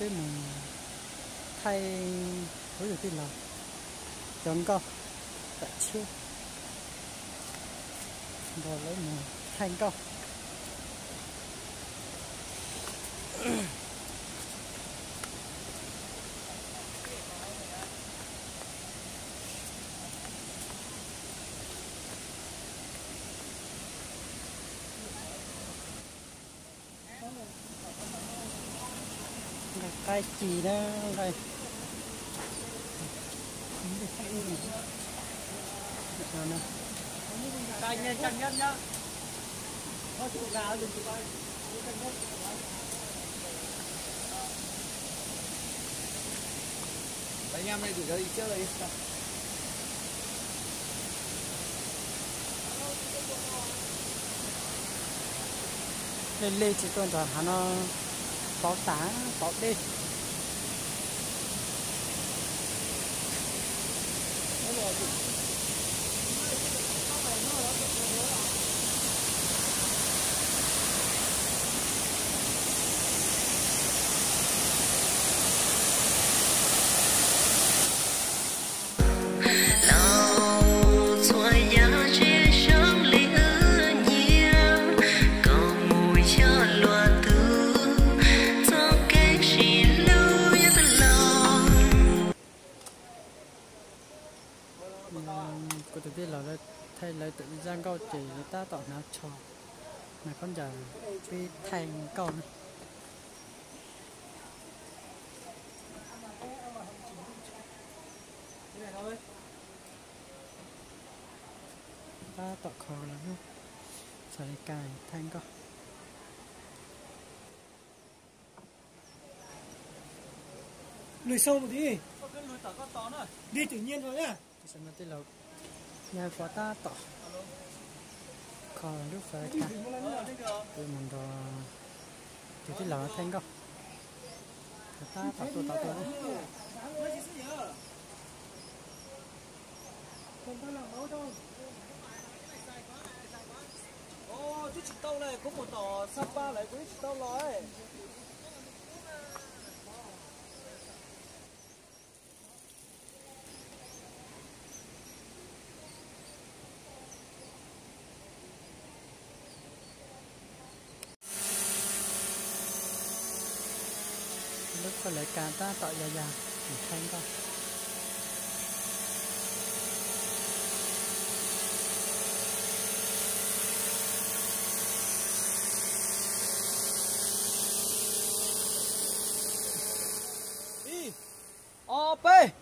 Peb mus thaij, kuv tus tij laug cov nkauj tam tshiab, nrog lawv mus thaij nkauj. Nqaij qaib ci na, nqaij. Lej lej tsis tuaj nrog hav no pauv tas pauv dej. Los txhua yam tseem zoo li wb nyiam, koj mus yog luag tus txoj kev sib hlub nyob twj laug. Kuv tus tij laug lawv thaij lawv tus zaj nkauj ces tab tom hnav tsho, hnav khaub ncaws pib thaij nkauj na. Tab tom kho lawv lub xas li kas thaij nkauj. Lwm zaug mus tim, li twm nyiaj nrog na. Tus xas mas tij laug yog pov tab tom kho lub xas li kas, mus nrog tus tij laug thaij nkauj. Tab tom tuaj tau tuaj. Twb tsis tau lawm, kuv mus tom Xab Paj lawm kuv twb tsis tau los. Lub xas li kas tab tom ya ya, thaij nkauj. Ib, ob, peb.